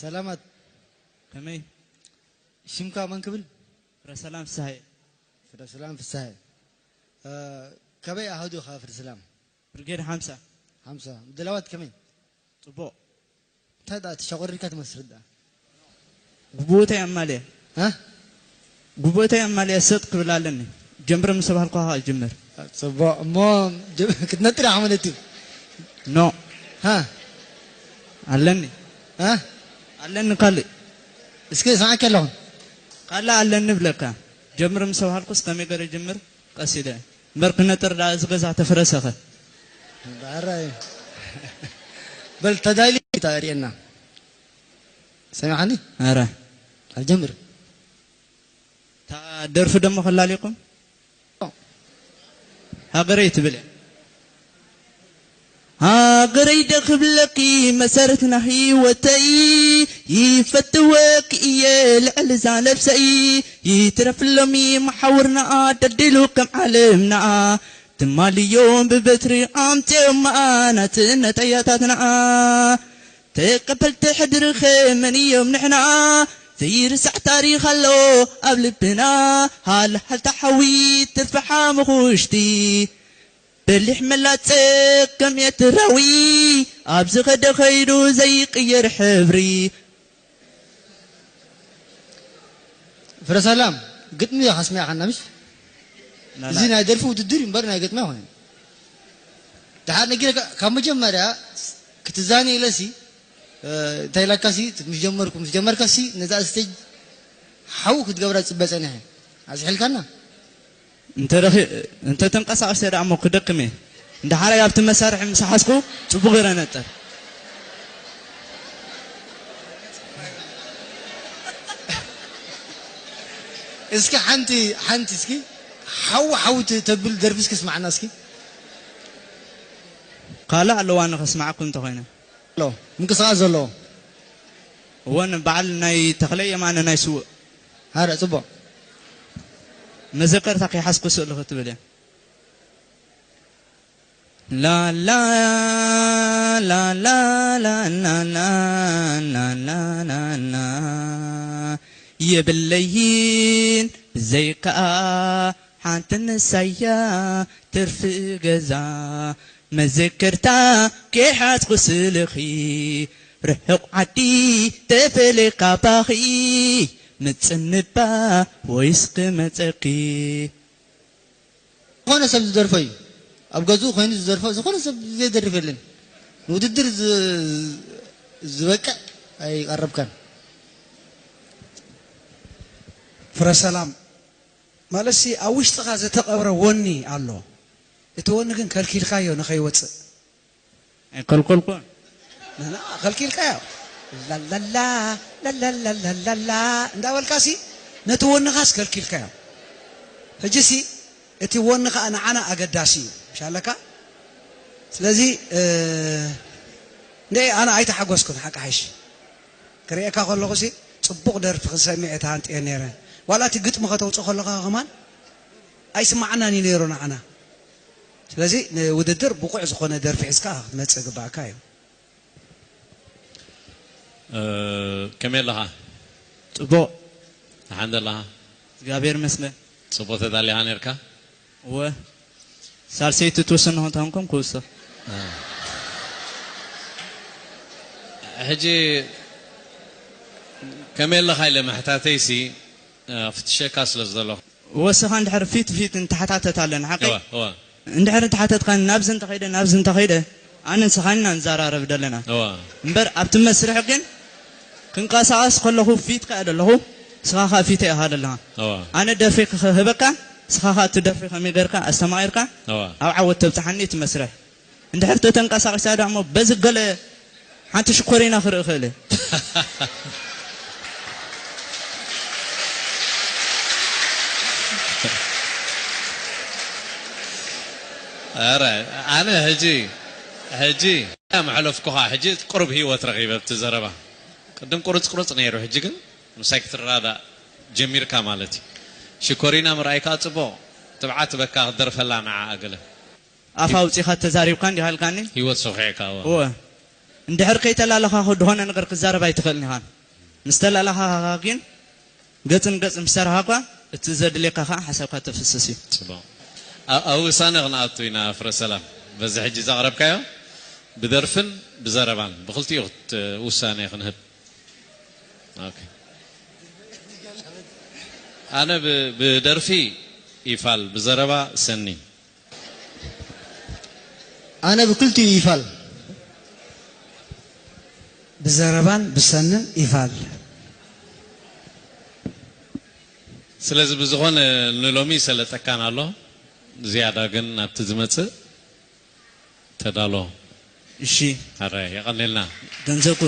ሰላማት። ከመይ? ሽምካ መን ክብል? ፍረሰላም ፍስሃየ። ፍረሰላም ፍስሃየ። እ፣ ከበይ ኣሃዱ ኢኻ ፍረሰላም? ብርጌድ ሓምሳ። ሓምሳ። ምድላዋት ከመይ? ጽቡቕ። እንታይ ደኣ ተሸቑሪርካ ትመስል ደኣ? ጉቡእተይ ኣማልየ። እ? ጉቡእተይ ኣማልየ ሰጥ ክብል ኣለኒ። ጀምር ምስ ተባህልኩ ኸኣ እጅምር። ጽቡቕ። እሞ ጀ-፣ ክትነጥር ኢኻ ማለት እዩ? ኖ። ሃ? ኣለኒ። ሃ? ኣለኒ ካልእ። እስከ ስማዓካ ኣለኹ። ካልእ ኣለኒ እብለካ። ጀምር ምስ ተባህልኩስ ከመይ ገይረ እጅምር? ቀስ ኢለ። እምበር ክነጥር ደኣ እዚ ገዛ ተፍረሰኸ። ባራይ። በል ተዳሊ ተርእየና። ሰሚዓኒ? ኣረ። ኣጀምር። እታ ደርፊ ደሞ ከላሊኩም? ሃገረይ ትብል እያ። ሃገረይ ዶ ክብለኪ መሰረት ናይ ህይወተይ፣ ይፈትወኪ እየ ልዕሊ እዛ ነብሰይ። ይትረፍ ሎሚ መሓውርና ደልዲሉ ከም ዓለምና፣ ትማልዮም ብበትሪ ኣምፅኦማ ናፅነት ኣያታትና። ተቀበልቲ ሕድርኸ መን እዮም ንሕና? ዘይርሳዕ ታሪኽ ኣሎ ኣብ ልብና። ሃልሃልታ ሓዊ ትርፊ ሓሙኽሽቲ። በሊሕ መላጸ ከም ኤርትራዊ። ኣብ ዝኸደ ኸይዱ ዘይቅየር ሕብሪ። ፍረ ሰላም፣ ግጥሚ ኢኻ ኣስሚዕኻና፣ ምሽ? ላላ። እዚ ናይ ደርፊ ውድድር እዩ እምበር ናይ ግጥሚ ኣይኮነን። ደሓር ነጊረካ፣ ካብ መጀመርያ ክትዛነ ኢለሲ፣ እ፣ እንታይ ኢላካሲ፣ ምስ ጀመርኩ፣ ምስ ጀመርካሲ፣ ነዛ ስቴጅ ሓው ክትገብራ ዝጽበ ጸኒሐ። ኣዝሒልካና? እንተ ደኺ-፣ እንተ ተንቀሳቒሰ ደኣ እሞ ክደክም እየ። እንዳ ሓራይ ኣብቲ መሳርሒ ምስ ሓዝኩ ጽቡቕ ገይረ ነጥር። እስኪ ሓንቲ፣ ሓንቲ እስኪ ሓው ሓው ት-፣ ተብል ደርፊ እስኪ ስማዕና እስኪ። ካልእ ኣለዋ ንኸስማዓኩም እንተኾይነ። ኣሎ፣ ምንቅስቓስ ዘለዎ። እወ፣ ንበዓል ናይ ተኽለ የማነ ናይ ስውእ። ኣረ፣ ጽቡቕ። መዘከርታ ከይሓዝኩ ስእሊ ክትብል እያ። ላላ፣ ላላ፣ ላላ፣ የብለይን ብዘይከኣ ሓንቲ ንሳያ ትርፊ ገዛ። መዘከርታ ከይሓዝኩ ስልኺ ርሑቕ ዓዲ ተፈለካ ባኺ ምጽንባ ወይስ ክመጸኪ? ዝኾነ ሰብ ዝደርፎ እዩ። ኣብ ገዝኡ ኮይኑ ዝደርፎ ዝኾነ ሰብ ዘይደርፍ የለን። ንውድድር ዝ-፣ ዝበቅዕ ኣይቐረብካን። ፍረ ሰላም፣ ማለትሲ ኣብ ውሽጥኻ ዝተቐብረ ወኒ ኣሎ። እቲ ወኒ ግን ከልኪልካዮ ንኸይወጽእ። ኣይከልከልኩን። ንሕና ከልኪልካዮ። ላላላ፣ ላላላላላላ እንዳበልካሲ ነቲ ወንኻስ ከልኪልካዮ። ሕጂሲ እቲ ወኒ ኸኣ ንዓና ኣገዳሲ እዩ። ምሽ ኣለካ? ስለዚ፣ እ፣ እንደ ኣነ ኣይተሓጎስኩን ሓቂ ሓይሽ። ክርእየካ ከለኹሲ ጽቡቕ ደርፊ ክንሰሚዕ እየ ተሃንጥየ ነይረ። ዋላ እቲ ግጥሚ ከተውጽእ ከለኻ ከማን ኣይስማዓናን እዩ ነይሩ ንዓና። ስለዚ ንውድድር ብቑዕ ዝኾነ ደርፊ ሒዝካ ክትመጽእ ግባእካ እዩ። እ፣ ከመይ ኣለኻ? ጽቡቕ። ደሓን ዘለኻ? እግዚኣብሔር ይመስገን። ጽቡቕ ተዳሊኻ ነርካ? እወ። ሳልሰይቲ ትውስን እንተኾንኩም ክውስኽ። እ። ሕጂ ከመይ ኣለኻ ኢለ ምሕታተይሲ፣ እ፣ ፍትሸካ ስለ ዘለኹ። ወስኻ እንድሕር ፊት ፊት እንተሓታተት ኣለና፣ ሓቀይ? እወ፣ እወ። እንድሕር እንተሓተትካኒ፣ ናብዚ እንተኸይደ፣ ናብዚ እንተኸይደ፣ ኣነ ንስኻን ኢና ንዘራረብ ደለና። እወ። እምበር ኣብቲ መስርሕ ግን ክንቀሳቐስ ከለኹ ፊትካ እየ ደለኹ፣ ንስኻ ኸኣ ፊተይ ኢኻ ደለኻ። እወ። ኣነ ደርፊ ክህበካ፣ ንስኻ ኸኣ እቲ ደርፊ ከመይ ጌርካ ኣስተማቒርካ እወ። ኣብ ዓወት ተብጽሓኒ እቲ መስርሕ። እንድሕር ተተንቀሳቒሳ ደኣ እሞ በዚ ገለ ሓንቲ ሽኮሪና ክርኢ ክእል እየ። ኧረ፣ ኣነ ሕጂ፣ ሕጂ መሕለፍኩኻ፣ ሕጂ ቁሩብ ህይወት ረኺበ ኣብቲ ዘረባ። ቅድም ቁርጽ ቁርጽ ነይሩ፣ ሕጂ ግን ምሳይ ክትረዳዳእ ጀሚርካ ማለት እዩ። ሽኮሪና ምርኣይካ ጽቡቕ፣ ትብዓት በካ ክትደርፈላ ንዓኣ ገለ። ኣፍ ኣውጺኻ ተዛሪብካ እንዲኻ ኢልካኒ? ህይወት ሰኺዕካ፣ እወ። እወ። እንድሕር ከይተላለኻኹ ዝኾነ ነገር ክዛረብ ኣይትኽእልን ኢኻ። ምስ ተላለኻኻ ግን ገጽ ንገጽ ምስ ሰራሕኻ እኳ እቲ ዘድልየካ ከዓ ሓሳብካ ተፍስስ እዩ። ጽቡቕ። ኣብ ውሳነ ክንኣቱ ኢና ፍረ ሰላም። በዚ ሕጂ ዘቕረብካዮ ብደርፍን ብዘረባን ብክልቲኡ ክት-፣ ውሳነ ክንህብ። ኦኬ። ኣነ ብ-፣ ብደርፊ ይፋል፣ ብዘረባ ሰኒ። ኣነ ብክልቲኡ ይፋል። ብዘረባን ብሰንን ይፋል። ስለዚ ብዝኾነ ንሎሚ ይሰለጠካን ኣሎ፣ ዝያዳ ግን ናብቲ ዝመጽእ ተዳሎ። እሺ ኣረ የቐኔልና። ገንዘብኩ